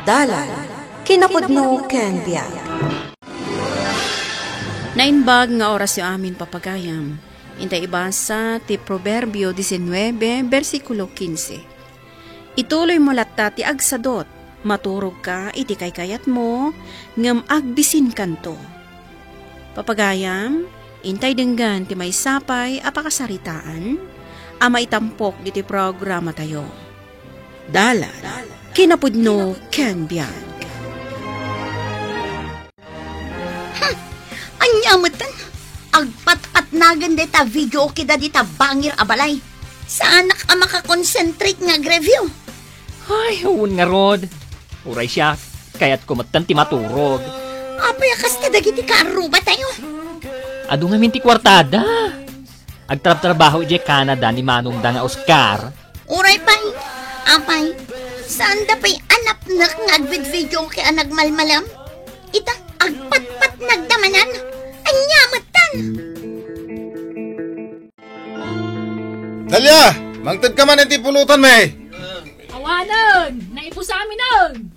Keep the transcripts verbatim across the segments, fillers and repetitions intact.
Dalan, kinapudno ken biag. Naimbag nga orasyo amin, papagayam. Intay ibasa ti Proverbio diecinuebe, bersikulo quince. Ituloymo latta ti agsadut, maturogka iti kaykayatmo, ngem agbisinkanto. Papagayam, intay denggen ti maysa pay a pakasaritaan a maitampok ditoy programatayo. Dalan, kinapudno ken biag. Hmm, ania metten? Agpatpatnagen dayta videoke dita bangir a balay. Saanak a makakonsentrate nga agreview. Ay, wen ngarud. Uray siak, kayatko metten ti maturog. Apay a kasta dagiti kaarrubatayo? Adu ngamin ti kuartada. Agtrabtrabaho idiay Canada ni manongda nga Oscar. Uray pay, apay, saanda pay a napnek nga agvidvideoke a nagmalmalem? Ita, agpatpatnagda manen. Ania metten? Dalia, mangted ka man iti pulutan, me. Awanen, naibus aminen.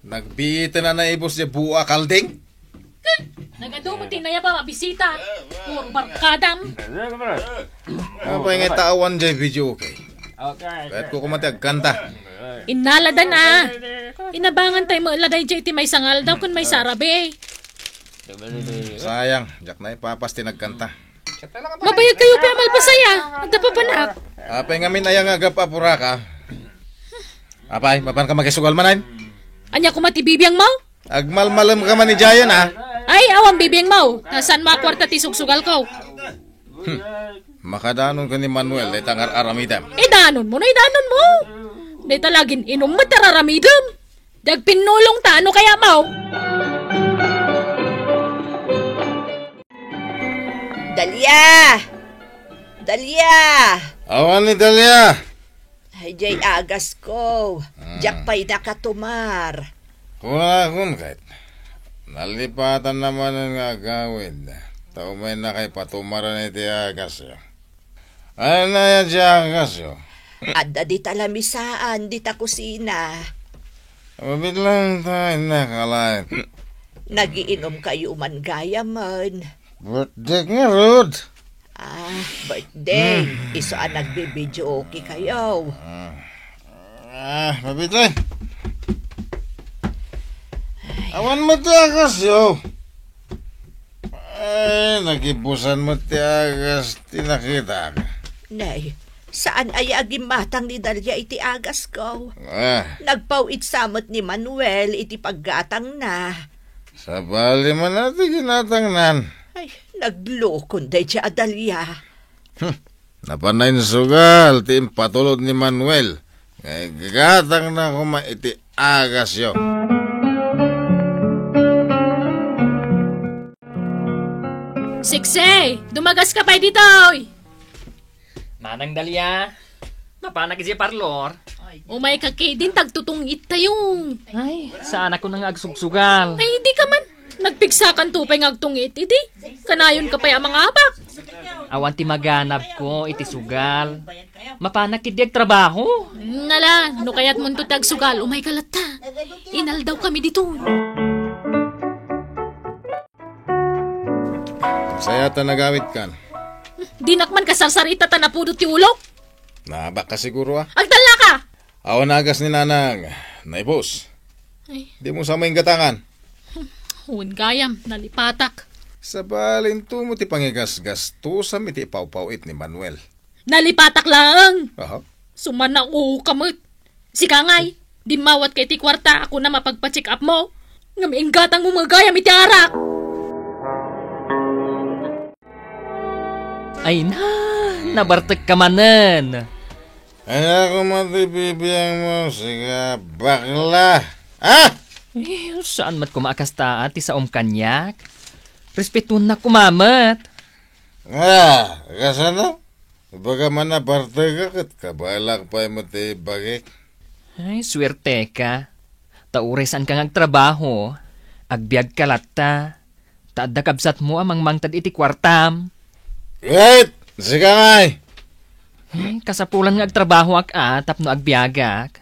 Nagbiiten a naibus ti bua kalding. Ken, nagadu met ti nayab a bisita. Puro barkadam. Apay nga ita awan jay videoke? Kayatko koma ti agkanta. Innaladan a. Inabangan tay met la dayjay ti maysa nga aldaw ken maysa a rabii. Hmm, sayang, diak naipapas ti nagkanta. Mabayag kayo pay a malpasaya. Adda papanak. Apay ngamin aya nga agap-apuraka? Apay, mapan ka makisugal manen? Ania koma ti bibiangmo? Agmalmalem ka man idiayen, a? Ay, awan bibiangmo. Saan mo a kuarta ti sugsugalko? Hmm. Makadanon ka ni Manuel, dayta nga ar-aramidem. Idanonmo no idanonmo. Dayta la gin-inum met ti ar-aramidem. Dagpinnulong ta, ano kaya mo? Dalia! Dalia! Awan ni Dalia! Ay, jay agasko. Ah. Diak pay nakatumar. Kunakon ket, nalipatan na manen nga agawid, ta umaynakay patumaren iti agasyo. Ay, naya ti agasyo. Adda dita lamisaan, dita kusina. Mabit lang ta, innak, alaen. Nagiinom kayo man gayamen. Birthday ngarud. Ah, birthday. Hmm. Isu a nagbibidyoke kayo. Ah, ah, mabit lang. Ay. Awan met ti agasyo. Ay, nagibusan met ti agas ti nakitak. Nay, saan aya a gimmatang ni Dalia iti agasko? Ah. Nagpaw-it sa met ni Manuel iti paggatangna. Sabali man a ti ginatangnan. Ay, naglukon daydiay a Dalia. Hmm. Napan nainsugal ti impatulod ni Manuel nga iggatangna koma iti agasyo. Siksi, dumagas ka pay ditoy! Manang Dalia, mapanak idiay parlor. Umay ka kadin, tagtutungit tayo. Ay, saan ako nang agsugsugal. Ay, di ka man. Nagpigsakan to pay nga agtungit idi. Kanayon ka pay a mangabak. Awan ti maganabko iti sugal. Mapanak idi agtrabaho. Nala, no kayatmonto ti agsugal, umay ka latta. Inaldaw kami dito. Sayat a nagawid kan. Dinak man kasarsarita ta napudot ti ulok. Naabak ka siguro, a? Agtalla ka! Awan agas ni Nanang. Naibus. Ay. Di mo sa mainggatangan. Wen gayam, nalipatak. Sabali, intomo ti pangigasgastusam iti ipawpaw-it ni Manuel. Nalipatak laeng. Aha. Sumanaw ka met. Sika ngay, dimmawat ka iti kuarta a kunam a pagpa-check up mo. Ngem inggatang mo met gayam iti arak. Ay na, nabartek ka manen. Ay, ako man ti bibiang mo, sika, bakla. Ah! Eh, saan met koma a kasta ti saom kaniak? Respetuennak koma met. Ah, kasano? Ibaga man a bartega ket kabaelak pay met ti ibagik. Ay, suerte ka. Ta uray saan ka nga agtrabaho, agbiag ka latta. Ta adda kabsatmo a mangmangted iti kuartam. Wait! Sika ngay! Eh, kasapulan nga agtrabahoak a tapno agbiagak.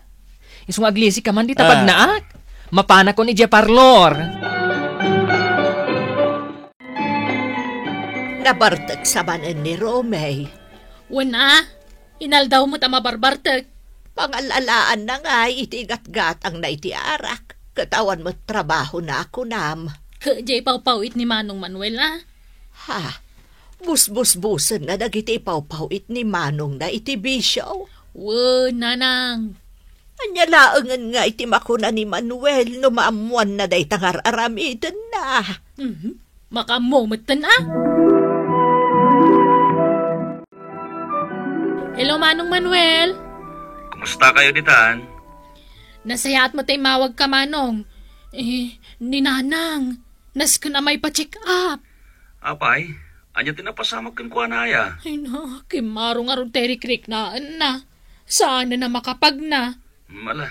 Isu nga aglisi ka man dita pagnaak. Mapanakon idiay parlor. Nabartek sa manen ni Romy. Wen a, inaldaw met a mabarbartek. Pangal-alaanna ngay iti gatgatangna iti arak, ket awan met trabahona a kunam. Ket diay pawpawit ni Manong Manuel a? Ha? Busbusbusenna dagiti ipawpawit ni manongna iti bisio? Wen, nanang. Ania laengen nga iti makuna ni Manuel no maammoanna dayta nga ar-aramidenna? Mhm. Makaammo metten a. Hello, Manong Manuel. Kumusta kayo ditan? Nasayaat met a immawagka, Manong. Eh, ni Nanang, nasken a maipa-check up. Apay, ania ti napasamak kenkuana aya? Ay na, kimmaro ngarud ti rikriknaenna. Saanen a makapagna. Mala,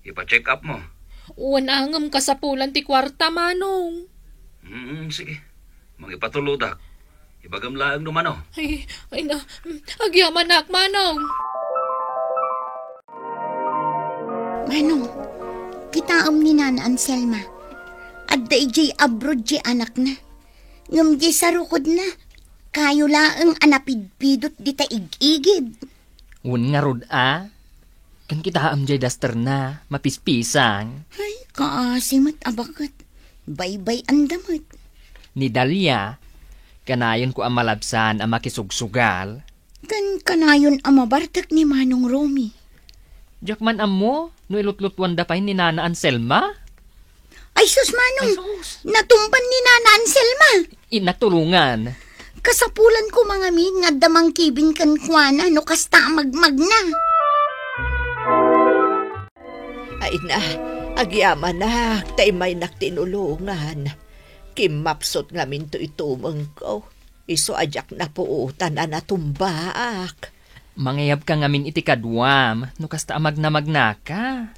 ipa-check up mo. Wen a ngem kasapulan ti kuarta, Manong. Mm, sige. Mangipatulodak. Ibagam laeng no mano. Ay, ay na, mm, agyamanak, Manong. Manong, kitaem ni Nana Anselma. Adda idiay abroad ti anakna. Ngem diay sarukodna, kayo laeng a napidpidot dita ig-igid. Wen ngarud a? Ken kitaem diay dasterna, mapispisang. Ay, kaasi met a baket. Baybay-anda met. Ni Dalia, kanayonko a malabsan a makisugsugal. Ken kanayon a mabartek ni Manong Romy. Diak man ammo no ilutlutuanda pay ni Nana Anselma. Ay, sus, Manong! Ay, sus! Natumban ni Nana Anselma! Inatulongan. Kasapulan ko mangamin nga adda mangkibin kenkuana no kasta a magmagna. Ay na, agyamanak, ta immaynak tinulongan. Kimmapsut ngamin toy tumengko. Isu a diak napuotan a natumbaak. Mangayabka ngamin iti kaduam, no kasta a magnamagnaka.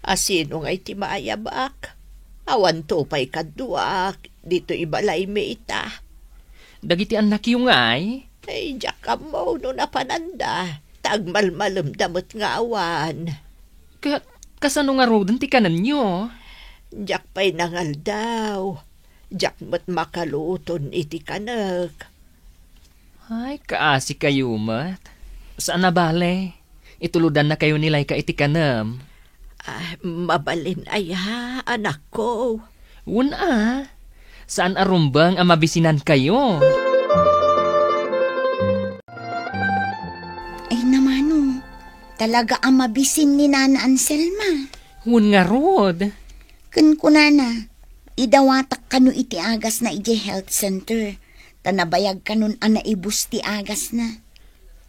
A sino ngay ti maayabak? Awanto pay kaduak, ditoy balaymi ita. Dagiti annakyo ngay? Ay, diak ammo no napananda, ta agmalmalemda met nga awan. Ka-, kasano ngaruden ti kanenyo? Diak pay nangaldaw. Diak met makaluton iti kanek. Ay, kaasi kayo met. Saan a bale, itulodanna kayo ni Laika iti kanem. Ah, mabalin aya, anakko? Wen a, saan a rumbeng a mabisinan kayo. Ay, namano, talaga a mabisin ni Nana Anselma. Wen ngarud. Ken kunana, idawatak kano iti agasna idiay health center, ta nabayag kanon a naibus ti agasna.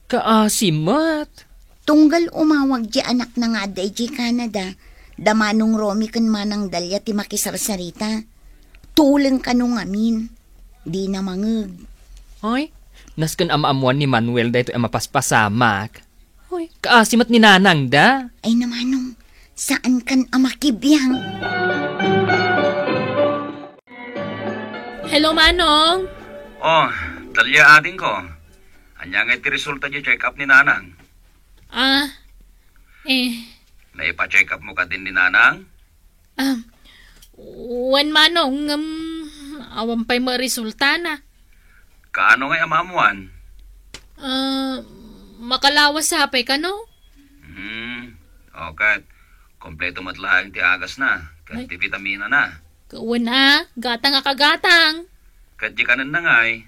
Kaasi met. Tunggal umawag ti anakna nga adda idiay Canada, da Manong Romy ken Manang Dalia ti makisarsarita. Tuleng kano ngamin. Dina mangeg. Ay, nasken a maammoan ni Manuel daytoy a mapaspasamak. Hoy, kaasi met ni nanangda. Ay, namanong, saan kan a makibiang? Hello, Manong. Oh, Dalia, adingko. Ania ngay ti resulta ti check-up ni Nanang? Ah, eh. Naipa-check-up mo kadin ni Nanang? Ah, wen, Manong, ngem awan pay met resultana. Kaano ngay a maammoan? Ah, makalawas sa pay kano? Hmm, o ket, kompleto met laeng ti agasna, ken ti bitaminana. Wen a, gatang a kagatang. Ket di kanenna ngay,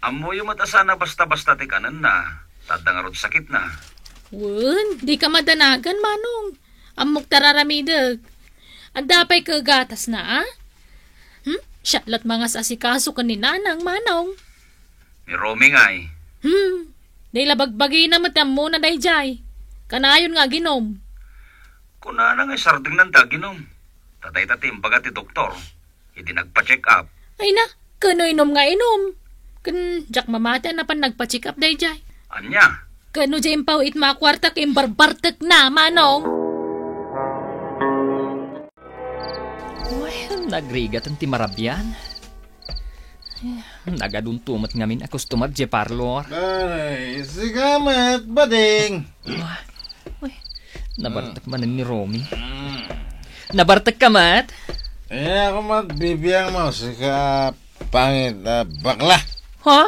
ammoyo met a saan a basta-basta ti kanenna, ta adda ngarud sakitna. Wen, dika madanagan, Manong. Ammok ta raramidek. Adda pay ket gatasna, a? Hmm? Siak lat mangas-asikaso ken ni Nanang, Manong. Ni Romy ngay. Hmm. Dayta la bagbagina met ammona daydiay. Kanayon nga aginom. Kunana ngay sardengnan ti aginom. Ta dayta ti imbaga ti doktor iti nagpa-check up. Ay na, kano inom nga inom? Ken diak mamati a napan nagpa-check up daydiay. Ania? Kano diay impaw-itmo a kuarta ket imbarbartekna, Manong? Uy, nagrigatan ti marabian. Nagadunto met ngamin a customer diay parlor. Ay, sika met, Bading. Uy, nabartek manen ni Romy. Mm. Nabartekka met? Eh, ako met bibiangmo, sika pangit a bakla. Ha?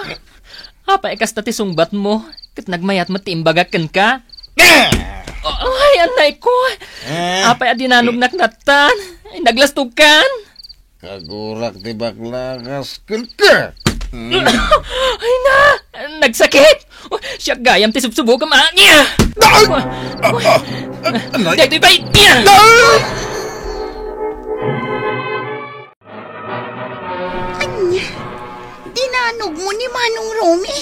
Apay kasta ti sungbatmo? Ket nagmayat met ti imbagak kenka? Ah! Ay, anay ko! Eh? Apay a dinanognak nattan? Ay, naglastogkan? Kagurak ti bakla kas kenka. Hmm. Ay na! Nagsakit! Siak gayam ti subsubukam, ah, niya! Ay! Ah, ah, ah, anay. Daytoy pay, niya! Ay! Ania? Dinanogmo ni Manong Romy?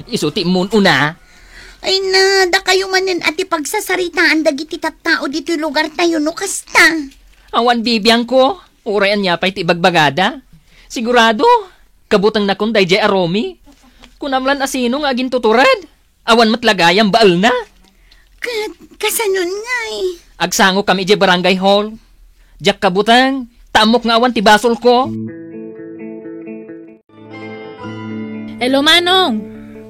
Isu ti immun-una. Ay na, dakayo manen a ti pagsasaritaan dagiti tattao ditoy lugartayo no kasta. Awan bibiangko. Uray ania pay ti ibagbagada? Sigurado, kabutengnakon daydiay a Romy. Kunam lan a sino nga agintutured? Awan met la gayam baelna. Ket kasanon ngay? Agsangokami idiay barangay hall. Diak kabuteng, ta ammok nga awan ti basolko. Hello, Manong!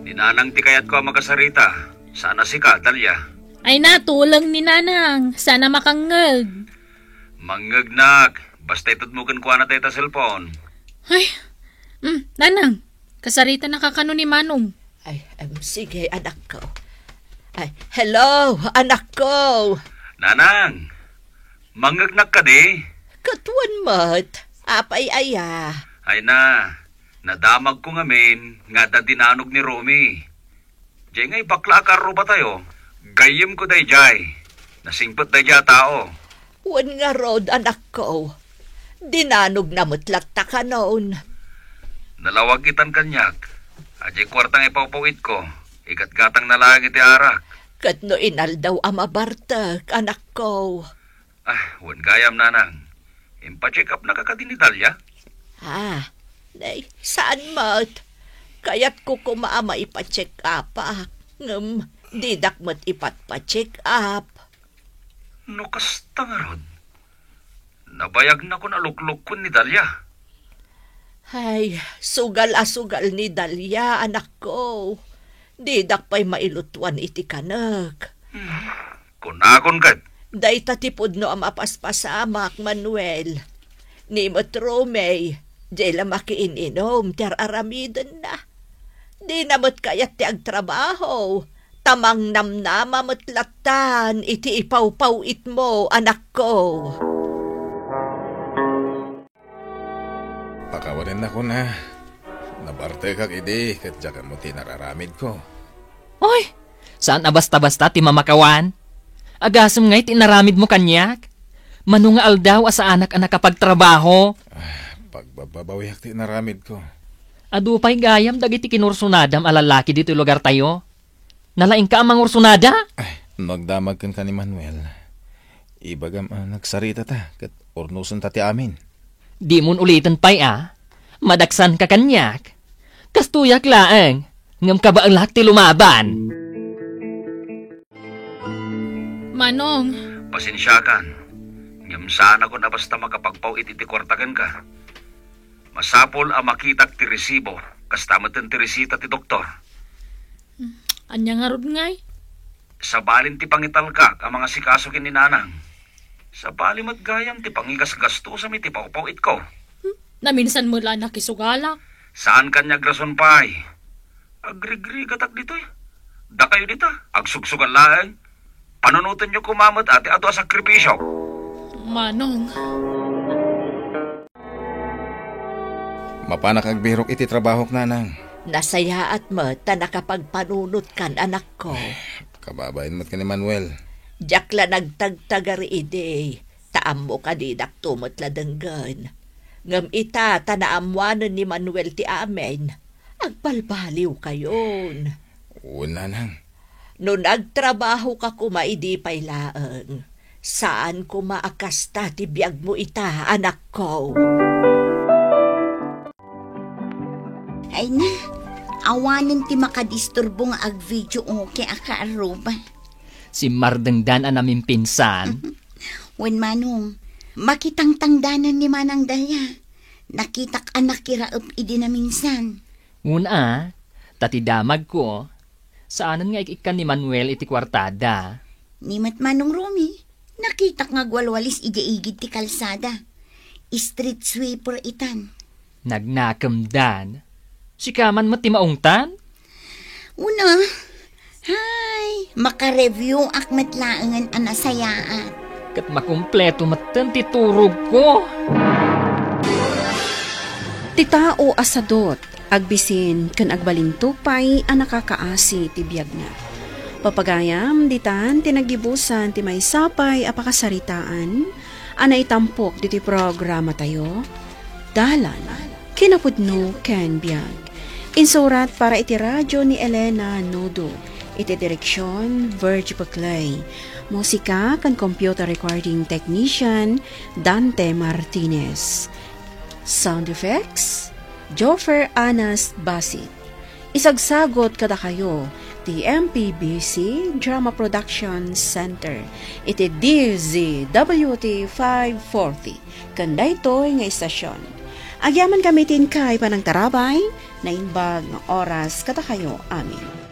Ni Nanang ti kayatko a makasarita. Saan a sika, Dalia? Ay na, tuleng ni Nanang. Saan a makangngeg. Mangngegnak. Basta itedmo kenkuana dayta cellphone. Ay, mm, Nanang, kasaritanaka kano ni Manong? Ay, em, sige, anakko. Ay, hello, anakko. Nanang, mangngegnak kadi? Ket wen met, apay aya? Ay na, nadamagko ngamin nga adda dinanog ni Romy. Diay ngay bakla a karrubatayo, gayyemko daydiay. Nasingpet daydiay a tao. Wen ngarud, anakko. Dinanogna met latta kanon. Nalawag itan kaniak. Adiay kuarta nga ipawpaw-itko. Igatgatangna laeng iti arak. Ket no inaldaw a mabartek, anakko. Ah, wen gayam, Nanang. Impacheck-upnaka kadi ni Dalia? Ah, nay, saan met? Kayatko koma a maipacheck-upak, ngem didak met ipatpacheck-up. No kasta ngarud, nabayagnakon a luklukkon ni Dalia. Ay, sugal a sugal ni Dalia, anakko. Didak pay mailutuan iti kanek. Hmm. Kunakon ket. Dayta ti pudno a mapaspasamak, Manuel. Ni met Romey, diay la makiin-inum ti ar-aramidenna. Dina met kayat ti agtrabaho, ta mangnamnama met lattan iti ipawpaw-itmo, anakko. Pakawanennakon a. Nabartekak idi ket diak ammo ti inar-aramidko. Oy! Saan a basta-basta ti mamakawan? Agasem ngay ti inaramidmo kaniak? Mano nga aldaw a saanak a nakapagtrabaho? Ah, pagbabbabawiak ti inaramidko. Adu pay gayam dagiti kinursunadam a lallaki ditoy lugartayo? Nalaingka a mangursunada? Ay, no agdamag kenka ni Manuel, ibagam a nagsaritata ket urnosenta ti amin. Dimon uliten pay a, madaksanka kaniak. Kastoyak laeng, ngem kabaelak ti lumaban. Manong. Pasensiakan, ngem saanakon a basta makapagpaw-it iti kuarta kenka. Masapul a makitak ti resibo, kasta metten ti resita ti doktor. Ania ngarud ngay? Sabalin ti pangitalkak a mangasikaso ken ni Nanang. Sabali met gayam ti pangigasgastusam iti pawpaw-itko. Hmm, naminsan met la a nakisugalak. Saan kaniak rason pay. Agrigrigatak ditoy. Dakayo dita, agsugsugal laeng. Panunotenyo koma met a ti adu a sakripisio. Manong. Mapanak agbirok iti trabahok, Nanang. Nasayaat met ta nakapagpanunotkan, anakko. Kababain met ken ni Manuel. Diak la nagtagtagari idi, ta ammok a didakto met la denggen. Ngem ita ta naammoanen ni Manuel ti amin, agbalbaliwkayon. Wen, Nanang. No nagtrabahoka koma idi pay laeng, saan koma a kasta ti biagmo ita, anakko. Ay na, awanen ti makadisturbo nga agvideo, okay a kaarruba. Simmardengdan a namimpinsan. Wen, Manong, makitangtangdanan ni Manang Dalia. Nakitak a nakiraep idi naminsan. Wen a, ta ti damagko, saanen nga ik-ikkan ni Manuel iti kuartada. Ni met Manong Romy, Nakitak nga agwalwalis idiay igid ti kalsada. Street sweeper itan. Nagnakemdan. Sika man met ti maungtan? Una, hay, makareviewak met laengen a nasayaat. Ket makumpleto metten ti turogko. Ti tao a sadot, agbisin ken agbalintug pay a nakakaasi ti biagna. Papagayam, ditan ti naggibusan ti maysa pay a pakasaritaan a naitampok ditoy programatayo, Dalan, Kinapudno ken Biag. Insurat para iti radio ni Elena Nudo. Iti direksyon, Virgie Paclay. Musika ken computer recording technician, Dante Martinez. Sound effects, Joffer Anas Basit. Isagsagot kadakayo ti M P B C Drama Production Center iti D Z W T five forty ken daytoy nga istasyon. Agyamankami ti inkay panangtarabay, naimbag nga oras kadakayo amin.